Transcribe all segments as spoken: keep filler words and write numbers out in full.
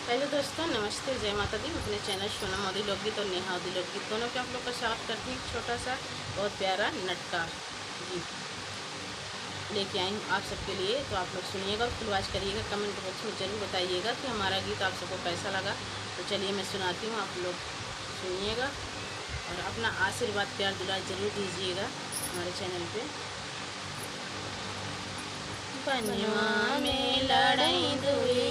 हेलो दोस्तों, नमस्ते, जय माता दी। अपने चैनल सोनम अवधी लोकगीत और नेहा अवधी लोकगीत दोनों पे आप लोग का स्वागत करती हूँ। छोटा सा बहुत प्यारा नटका जी लेके आई हूँ आप सबके लिए। तो आप लोग सुनिएगा और फुलवाच करिएगा, कमेंट बॉक्स में जरूर बताइएगा कि हमारा गीत आप सबको कैसा लगा। तो चलिए मैं सुनाती हूँ, आप लोग सुनिएगा और अपना आशीर्वाद, प्यार, दुलार जरूर दीजिएगा हमारे चैनल पे। बनवा में लड़ई दुई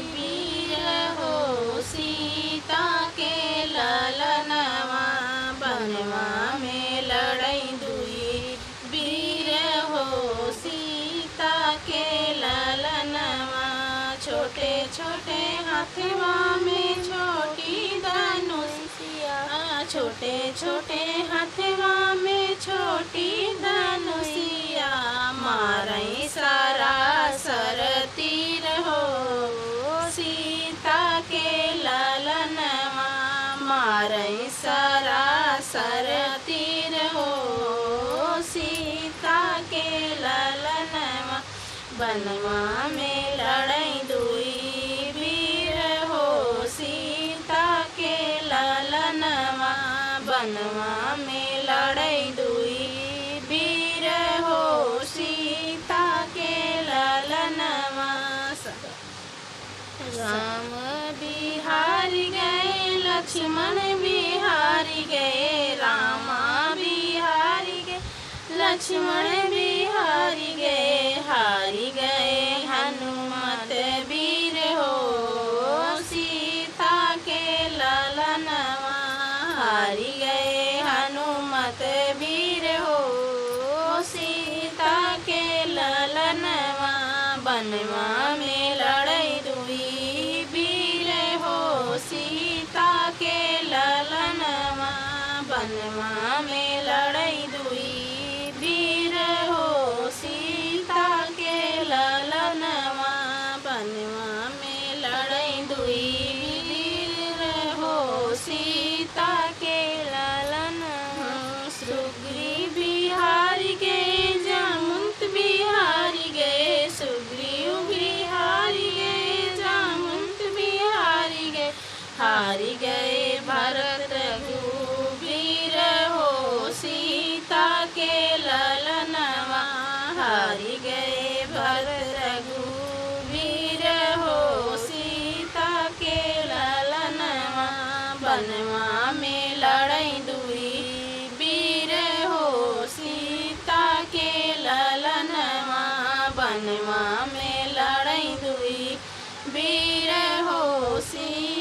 वीर हो सीता के ललनवा, बनवा में लड़ई दुई वीर हो सीता के ललनवा। छोटे छोटे हथवा में छोटी धनुषिया, छोटे छोटे हथवा में छोटी धनुषिया, मारई सरासर तीर हो सीता के ललनवा, मारई सरासर तीर हो सीता के ललनवा। बनवा में लड़ई दुई वीर हो सीता के ललनवा, बनवा में लड़ई दुई वीर हो सीता के ललनवा। राम बिहारी गए, लक्ष्मण बिहारी गए, रामा बिहारी गए, लक्ष्मण बिहारी गए, हारी गए हनुमत वीर हो सीता के ललनवा, हारी गए हनुमत वीर हो सीता के ललनवा। बनवा में लड़ई दुई वीर हो सीता के ललनवा, बनवा में लड़ई दुई वीर हो सीता के ललनवा, बनवा में लड़ई दुई वीर हो सीता के ललनवा। सुग्रीव बिहारी गए, जामुंत बिहारी गए, सुग्रीव बिहारी गए, जामुंत बिहारी गए, हारी गए भरत रघुवीर हो सीता के ललनवा, हारी गए भरत रघुवीर हो सीता के ललनवा। बनवा में लड़ई दुई वीर हो सीता के ललनवा, बनवा में लड़ई दुई वीर हो सीता